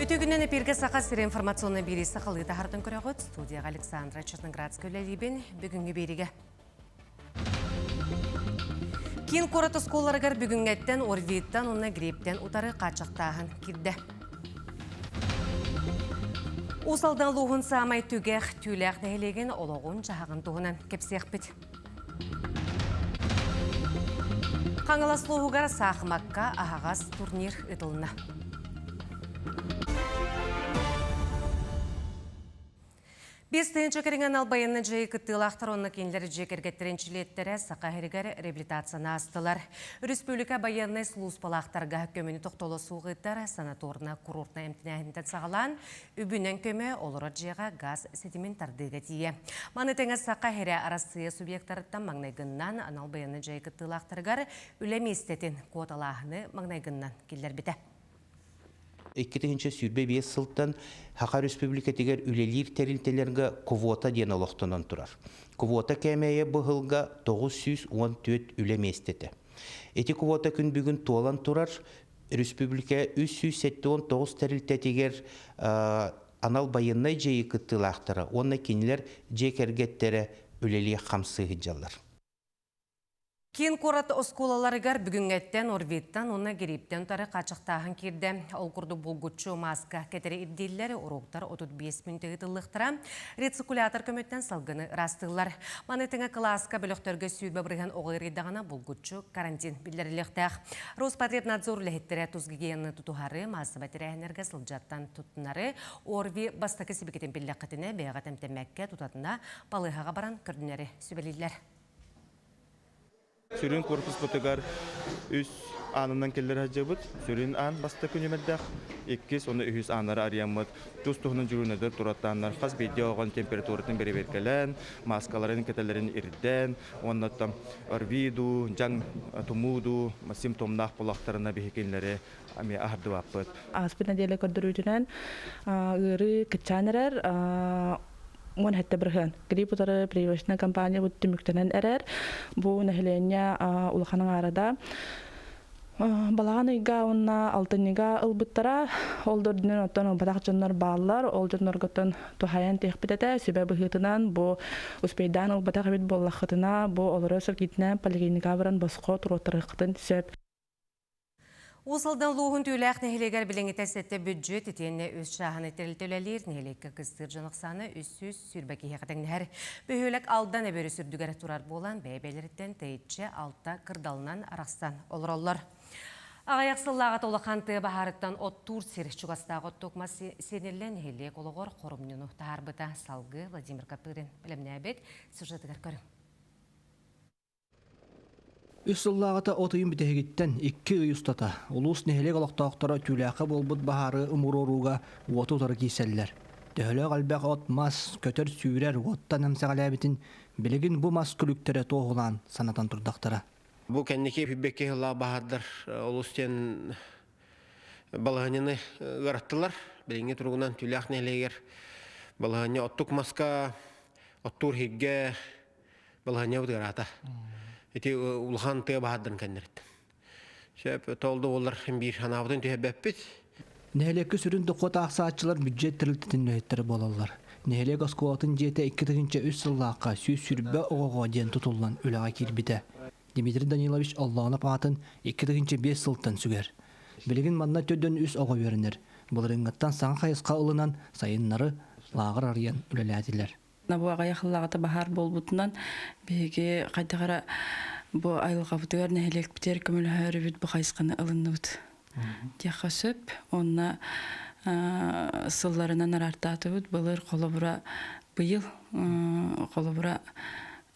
Үтүө күнүнэн эпииргэ Саха сирэ информационнай биэрии сахалыы таһаартан көрөҕүт. Студияҕа Александра Черноградская үлэлиибин. Бүгүҥҥү биэриигэ. Киин куорат оскуолаларыгар бүгүҥҥэттэн ОРВИ-ттан уонна грипптэн утары хааччахтааһын киирдэ. Уус Алдан улууһун саамай түгэх Түүлээх нэһилиэгин олоҕун-дьаһаҕын туһунан кэпсиэхпит. Хаҥалас улууһугар саахымакка аһаҕас турнир ыытылынна. 5 тыһыынча кэриҥэ анал байыаннай дьайыы кыттыылаахтар уонна кинилэр дьиэ кэргэттэрин чилиэттэрэ Саха сиригэр реабилитацияны аастылар. Республика байыаннай сулууспалаахтарга көмөнү тохтоло суох ыытар санаторно-курортнай эмтэнээһинтэн саҕалаан, үбүнэн көмө олорор дьиэҕэ газ ситимин тардыыга тиийэ. Маны тэҥэ Саха сирэ Арассыыйа субъектарыттан маҥнайгыннан анал байыаннай дьайыы кыттыылаахтарыгар үлэ миэстэтин куоталааһыны маҥнайгыннан киллэрбитэ. 2025 сылтан Саха Республикатыгар үлэлиир тэрилтэлэргэ квота диэн олохтонон турар. Квота кээмэйэ быһылга 914 үлэ миэстэтэ. Ити квота күн бүгүн туолан турар. Республика 379 тэрилтэтигэр анал байыаннай дьайыы кыттыылаахтара уонна кинилэр дьиэ кэргэттэрэ үлэлиэх хамсыы сылдьаллар. Киин куорат оскуолаларыгар бүгүҥҥэттэн ОРВИ-ттан уонна грипптэн утары хааччахтааһын киирдэ. Ол курдук булгуччу мааска кэтэри ирдииллэр, уруоктар 35 мүнүүтэ ыытыллыахтара. Рециркулятор көмөттөн салгыны ыраастыыллар. Маны тэҥэ кылааска бөлөхтөргө 20% оҕо ыарыйдаҕына булгуччу карантин биллэриллиэхтээх. Роспотребнадзор үлэһиттэрэ тус гигиенаны тутуһары, маассабай тэрээһиннэргэ сылдьартан туттунары, ОРВИ бастакы сибикитин биллэххитинэ бэйэҕэ тэмтэммэккэ тутатына балыыһаҕа баран көрдүнэри сүбэлииллэр. Сүрүн корпуспутугар үс аанынан киллэрэ сылдьабыт. Сүрүн аан бастакы нүмердээх, иккис уонна үһүс ааннары арыйаммыт. Тус-туһунан дьуруунайдар тураттааннар хас биирдии оҕон температуратын бэрэбиэркэлээн, мааскаларын кэтэлэрин ирдээн, уонна там ОРВИ дуу, дьаҥ тумуу дуу симптомнаах буоллахтарына биһи кинилэри эмиэ аһардыбаппыт. Ааспыт нэдиэлэ көрдөрүүтүнэн ыарыы кыччаан эрэр 17%. Грипп утары прививочная кампания бу түмүктэнэн эрэр. Бу нэһилиэнньэ улахан аҥаарада балаҕан ыйга уонна алтынньыга ылбыттара. Ол да үрдүнэн оттон ылбатах дьоннор бааллар. Ол дьоннорготтон туһайан тиэхпит этэ. Сүбэ быһыытынан бу успейдаан ылбатах эбит буоллаххытына, бу олорор сиргитинэн поликлиникаҕа баран босхо туруоттарыаххытын сөп. Уус Алдан улууһун Түүлээх нэһилиэгэр билиҥҥитэ сэттэ бүддьүөт итиэннэ үс чааһынай тэрилтэ үлэлиир. Нэһилиэккэ кыстыыр дьон ахсаана 320 киһиэхэ тэҥнэһэр. Бөһүөлэк Алдан эбэ өрүс үрдүгэр турар буолан, бэйэ-бэйэлэриттэн тэйиччи алта кырдалынан арахсан олороллор. Аҕыйах сыллааҕыта улахан тыа баһаарыттан оттуур сир чугастаах оттук мас сиэниллэн нэһилиэк олоҕор хоромньуну таһаарбыта. Салгыы Владимир Копырин бэлэмнээбит сюжетыгар көрүҥ. Үс сыллааҕыта от ыйын бүтэһигиттэн икки ый устата улуус нэһилиэк олохтоохторо түүлээххэ буолбут баһаары умуруорууга уоту утары киирсэллэр. Төһөлөөх элбэх от-мас, көтөр-сүүрэр уоттан эмсэҕэлээбитин билигин бу мас күлүктэрэ туоһулаан санатан турдахтара. Бу кэнники бэкки сыллаах баһаардар олус диэн балаһыанньаны ыараттылар. Билиҥҥи туругунан Түүлээх нэһилиэгэр балаһыанньа оттук маска, оттуур иһиргэ балаһыанньабыт ыараата. Ити улахан тыа баһаардарын кэннэриттэн. Сөп, тоол да буоллар биир санаабытын түһэрбэппит. Нэһилиэккэ сүрүн дохуот аахсааччылар бюджет тэрилтэтин үлэһиттэрэ буолаллар. Нэһилиэк оскуолатын дьиэтэ 2003 сыллаахха 120 оҕоҕо диэн тутуллан үлэҕэ киирбитэ. Дмитрий Данилович Оллоонов аатын 2005 сылтан сүгэр. Билигин манна төрдөн үс оҕо үөрэнэр. Былырыыҥҥыттан саҥа хайысха ылынан сайыннары лааҕыр арыйан үлэлээтилэр. Бу аҕыйах сыллааҕыта баһаар буолбутунан биһиги хайдах эрэ бу айылҕабытыгар нэһилиэкпитигэр көмөлөһөөрүбүт бу хайысханы ылынныбыт диэххэ сөп. Уонна сылларынан араартаатыбыт. Былыр холобура быйыл холобура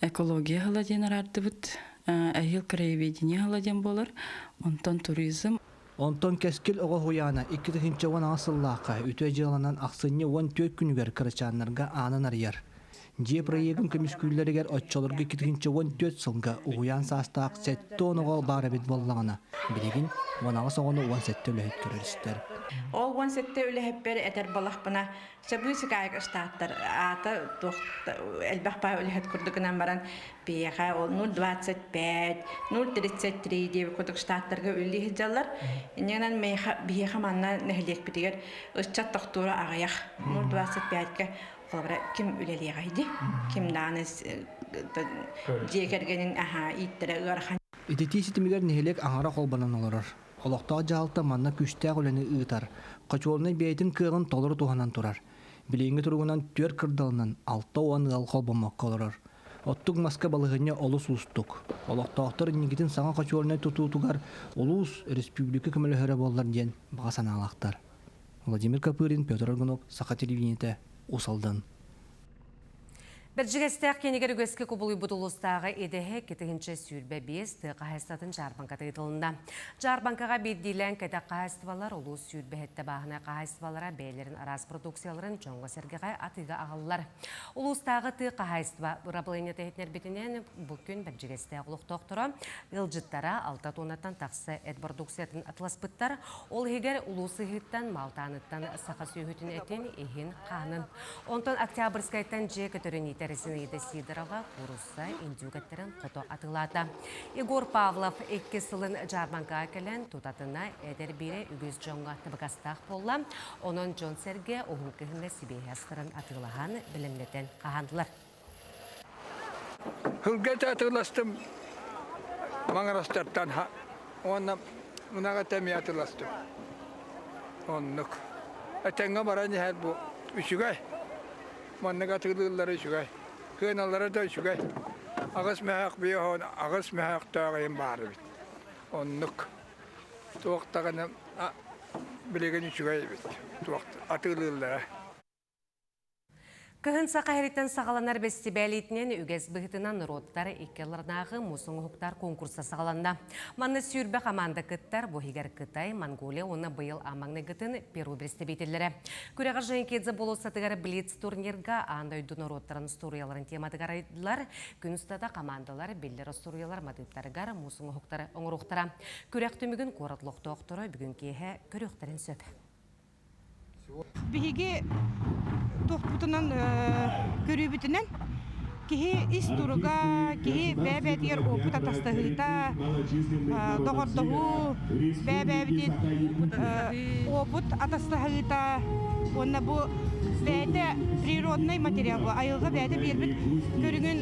экология сыла диэн араардыбыт. Эһиил краеведение сыла диэн буолар. Онтон туризм. Онтон Кэскил оҕо уһуйаана 2018 сыллаахха үтүө дьыаланан ахсынньы 14 күнүгэр кырачааннарга аанын арыйар. Дьиэ проегын көмүскүүллэригэр оччолорго 2014 сылга уһуйаан саастаах 70 оҕо баар эбит буоллаҕына, билигин 18 оҕону 17 үлэһит көрөр-истэр. Ол 17 үлэһиппэр этэр балахпына Сабыысыкаайык ыстааттар аата туох элбэх баа үлэһит курдук гынан баран биһиэхэ ол 0,25, 0,33 диэбит курдук штаттарга үлэлии сылдьаллар. Инньэ гынан биһиэхэ манна нэһилиэкпитигэр ыччат тохтуура аҕыйах. 0,25-кэ холобура ким үлэлиэҕэй дии? Ким даҕаны дьиэ кэргэнин аһаа ииттэрэ ыарахан. Ититии ситимигэр нэһилиэк аҥара холбонон олорор. Олохтоох дьаһалта манна күүстээх үлэни ыытар, хочуолунай бэйэтин кыаҕын толору туһанан турар. Билиҥҥи туругунан түөрт кырдалынан 60 ыал холбоммокко олорор. Оттук маска балаһыанньа олус уустук. Олохтоохтор инникитин саҥа хочуолунай тутуутугар улуус, республика көмөлөһөрө буоллар диэн баҕа санаалаахтар. Владимир Копырин, Петр Аргунов, Саха телевидениетэ, Уус Алдан. Бэрдьигэстээх киинигэр үгэскэ кубулуйбут улуустааҕы идэһэ 225 тыа хаһаайыстыбатын дьаарбаҥката ыытылынна. Дьаарбаҥкаҕа биирдиилээн кэтэх хаһаайыстыбалар улуус сүүрбэһиттэ бааһынай хаһаайыстыбалара бэйэлэрин араас продукцияларын дьоҥҥо-сэргэҕэ атыыга аҕаллар. Улуустааҕы тыа хаһаайыстыба бырабылыанньата иһитиннэрбитинэн, бу күн Бэрдьигэстээх олохтоохторо ыалдьыттара алта туоннаттан тахса эт бородууксуйатын атыласпыттар. Ол иһигэр улуус ыһыыттан, Маалтааныттан саха сүөһүтүн этин, иһин, хаанын. Онтон Октябрьскайтан дьиэ көтөрүн иитэр Зинаида Сидорова куурусса индюк эттэрин хото атыылаата. Егор Павлов икки сылын дьаарбаҥкаҕа кэлэн, тутатына эдэр биирэ үгүс дьоҥҥо табыгастаах буолла. Онон дьон-сэргэ уһун кыһыҥҥа сибиэһэ астарын атыылаһан, бэлэмнэтэн хаһаандылар. Сылга этэ атыыластым Маҥырастартан уонна ынах этэ эмиэ атыыластым. Оннук. Этэҥҥэ баран иһэр бу үчүгэй. Маннык атыылыыллара үчүгэй. Кыаналара да үчүгэй. Аҕыс мөһөөх биэһон аҕыс мөһөөхтөөх иһин баар эбит. Оннук. Туох даҕаны билигин үчүгэй эбит. Туох атыылыыллара. Кыһын саха иһириттэн саҕаланар бэстибээлитинэн үгэс быһыытынан норуоттар икки аларнааҕы муус оҥоһуктар конкурса саҕаланна. Манна сүүрбэ хамаанда кыттар, бу иһигэр Кытай, Монголия уонна быйыл аан Перу представителлэрэ. Күрэҕэр Женкидзе болуоссатыгар Блиц турнирга аан дойду норуоттарын устуоруйаларын тематыгар арыйдылар. Күн устата командалар биллэр остуоруйалар матыыптарыгар муус оҥоһуктары оҥоруохтара. Күрэх түмүгүн куорат олохтоохторо бүгүн киэһэ көрүөхтэрин сөп. Биһиги туохпутунан көрүүбүтүнэн киһи ис туруга, киһи бэйэ-бэйэтигэр опыт атастаһыыта, доҕордоһуу, бэйэ-бэйэбитин опыт атастаһыыта уонна бу бэйэтэ природный материал бу айылҕа бэйэтэ биэрбит көрүҥүн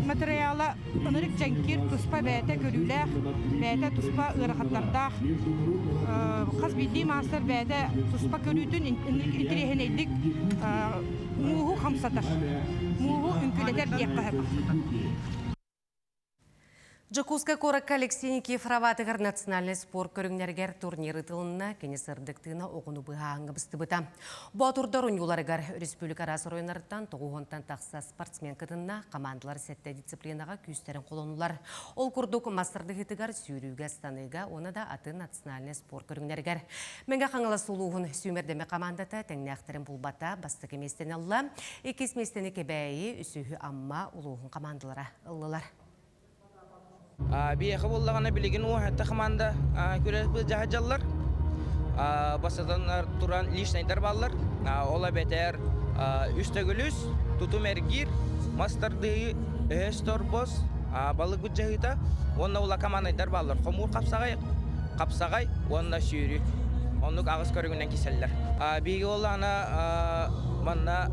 материала Ынырык дьэҥкир туспа бэйэтэ көрүүлээх, бэйэтэ туспа ыарахаттардаах. Хас биирдии маастар бэйэтэ туспа көрүүтүн интэриэһинэйдик мууһу хамсатар, мууһу үҥкүүлэтэр диэххэ сөп. Дьокуускай куоракка Алексей Никифоров аатыгар национальнай спорт көрүҥнэригэр турнир ыытылынна. Кини сырдык тыына оҕону быһааһыҥҥа быстыбыта. Боотурдар унньууларыгар республика араас оройуоннарыттан тоҕуһунтан тахса спортсмен кытынна, командалар сэттэ дисциплинаҕа күүстэрин холонулар. Ол курдук мастардыһыытыгар, сүүрүүгэ, ыстаныыга уонна да атын национальнай спорт көрүҥнэригэр. Мэҥэ Хаҥалас улууһун сүүмэрдэмэ командата тэҥнээхтэрин булбата бастакы миэстэни ылла. Иккис миэстэни Кэбээйи, үсүһү Амма улууһун командалара ыллылар. Биһиэхэ буоллаҕына билигин уоһатта команда күрэс былдьаһа Бастатан туран личнайдар бааллар. Ол эбэтэр үс төгүл үс, тутум эргиир, мас тардыы, өһөс торбос, балык былдьаһыыта уонна ула командайдар бааллар. Хомуур хапсаҕай, хапсаҕай уонна сүүрүү. Оннук аҕыс көрүҥүнэн кисэллэр. Биһиги буоллаҕына манна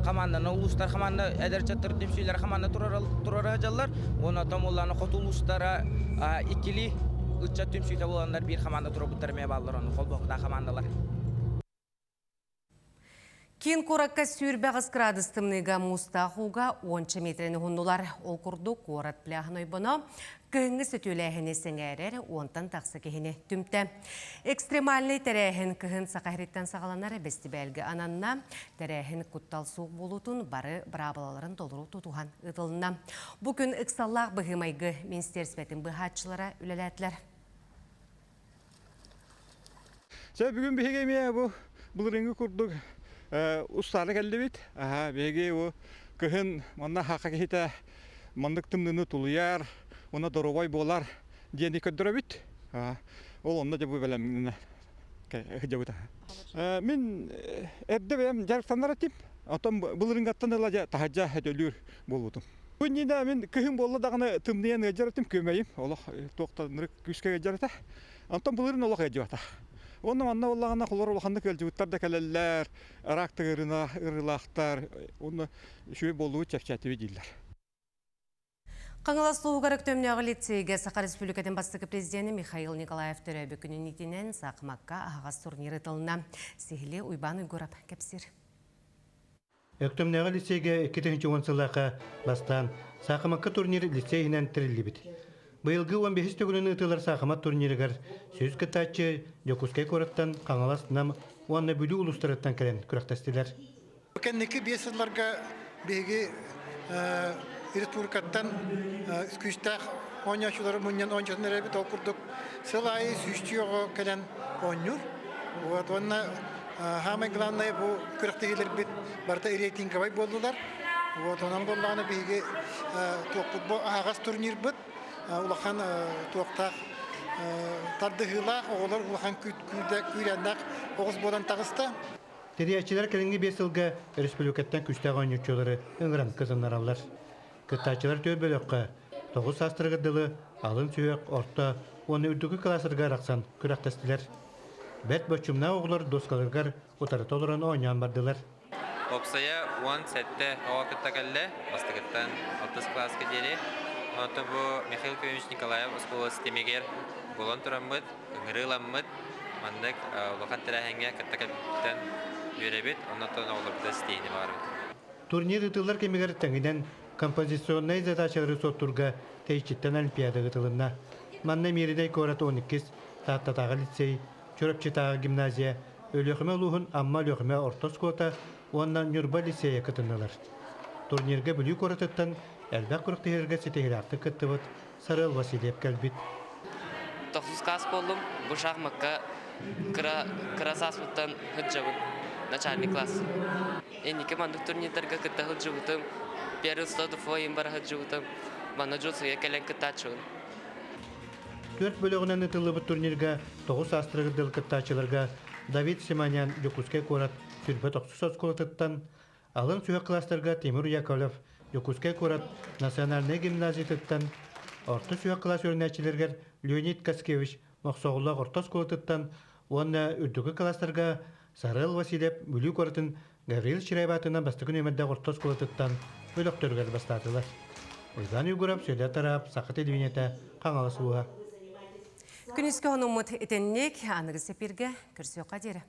команданы улуустар команда эдэр ыччаттар түмсүүлэрэ команда турара сылдьаллар. Уонна томулланы хоту улуустара иккили ыччат түмсүүтэ буоланнар биир команда турабыттар эмиэ бааллар ону холбоһуктаах командалар. Киин куоракка сүүрбэҕис градус тымныыга муустаах ууга уонча миэтэрэни уһуннулар. Ол курдук куорат пляһын ойбоно кыһыҥҥы сөтүөлээһини сэҥээрэр уонтан тахса киһини түмтэ. Экстремальнай тэрээһин кыһын Саха сириттэн саҕаланар бэстибээлгэ ананна. Тэрээһин куттал суох буолуутун бары быраабылаларын толору тутуһан ыытылынна. Бу күн ыксаллаах быһыы-майгы министиэристибэтин быһааччылара үлэлээтилэр. Сэ бүгүн биһиги эмиэ бу былырыыҥҥы курдук устаана кэллибит. Аха, биһиги бу Кыһын манна хака киһитэ маннык тымныыны тулуйар, уонна доруобай буолар диэни көрдөрөбүт. Ол онно дьэ бу бэлэмнэнэ сылдьабыт. Мин эрдэ бэйэм дьарыктанар этим. Оттон былырыыҥҥаттан ыла дьэ таһырдьа өтөлүүр буолбутум. Бу иннинэ мин кыһын буолла даҕаны тымныйан ыалдьар этим, күөмэйим олох туох да ынырык күүскэ ыалдьар этэ. Онтон былырыын олох ыалдьыбата. Уонна манна буоллаҕына холор улаханнык ыалдьыбыттар да кэлэллэр, рак тыгырына ырыылаахтар, уонна үчүгэй буоллубут чэпчээтибит дииллэр. Хаҥалас улууһугар Өктөмнөөҕү лицейгэ Саха Республикатын бастакы президенэ Михаил Николаев төрөөбүт күнүн итинэн Саахымакка аһаҕас турнир ыытылынна. Сиһили Уйбаан Уйгурап кэпсиир. Өктөмнөөҕү лицейгэ 2010 сыллаахха бастаан Саахымакка турнир лицей иһинэн тэриллибит. Быйылгы 15 төгүлүн ыытыллар саахымат турнирыгар 100 кыттааччы Дьокуускай куораттан, Хаҥалас, Нам уонна Бүлүү улуустарыттан кэлэн күрэхтэстилэр. Кэнники биэс сылларга биһиги республикаттан күүстээх оонньооччулары мунньан оонньотон эрэбит. Ол курдук сыл аайы сүүстүү оҕо кэлэн оонньуур. Вот, уонна самое главное бу күрэхтэһиилэрбит барыта рейтинговай буоллулар. Вот, онон буоллаҕына биһиги туохпут бу аһаҕас турнирбыт улахан туохтаах тардыһыылаах оҕолор улахан күүрээннээх оҕус буолан таҕыста. Тэрийээччилэр кэлиҥҥи биэс сылга республикаттан күүстээх оонньууччулары ыҥыран кытыннараллар. Кыттааччылар түөрт бөлөххө тоҕус саастарыгар дылы алын сүһүөх, орто уонна үрдүкү кылаастарга арахсан күрэхтэстилэр. Бэрт боччумнаах оҕолор дуоскаларыгар утарыта олорон оонньоон бардылар. Уопсайа 17 оҕо кытта кэллэ, бастакыттан алтыс кылааска диэри. Онтон бу Михаил Кузьмич Николаев оскуола системигэр булан тураммыт, ыҥырыыламмыт, маннык улахан тэрээһиҥҥэ кытта кэлбиттэн үөрэбит, оннуттан оҕолорбутун ситиһиини баҕарабыт. Турнир ыытыллар кэмигэр тэҥинэн композиционнай задачалары суоттуурга тэйиччиттэн олимпиада ыытылынна. Манна Мииринэй куорат 12-ис, Тааттатааҕы лицей, Чурапчытааҕы гимназия, Өлүөхүмэ улууһун Амма Өлүөхүмэ орто оскуолата уонна Ньурба лицейэ кытыннылар. Турнирга Бүлүү куоратыттан элбэх күрэхтэһиилэргэ ситиһиилээхтик кыттыбыт Сарыал Васильев кэлбит. Тохсус класс буоллум. Бу шахмакка кыра, кыра сааспыттан сылдьабын. Начальный класс. Инники маннык турнирдарга кытта сылдьыбытым. Первый сто бара сылдьыбытым. Манна дьулсуйа кэлэн кыттааччыбын. Түөрт бөлөҕүнэн ыытыллыбыт турнирга тоҕус саастарыгар дылы кыттааччыларга Давид Симонян Дьокуускай куорат Сүрбэ тохсус оскуолатыттан, алын сүһүөх кылаастарга Тимур Яковлев Дьокуускай куорат национальнай гимназиятыттан, орто сүһүөх кылаас үөрэнээччилэригэр Леонид Кацкевич Мохсоҕоллоох орто оскуолатыттан уонна үрдүкү кылаастарга Сарыал Васильев Бүлүү куоратын Гаврил Чиряев аатынан бастакы нүөмэрдээх орто оскуолатыттан бөлөхтөрүгэр бастаатылар. Уйбаан Уйгуров, Сүөдэр Тараап, Саха телевидениетэ, Хаҥалас улууһа. Күнүскү хонуммут итинник аныгы сэпииргэ көрсүөххэ диэри.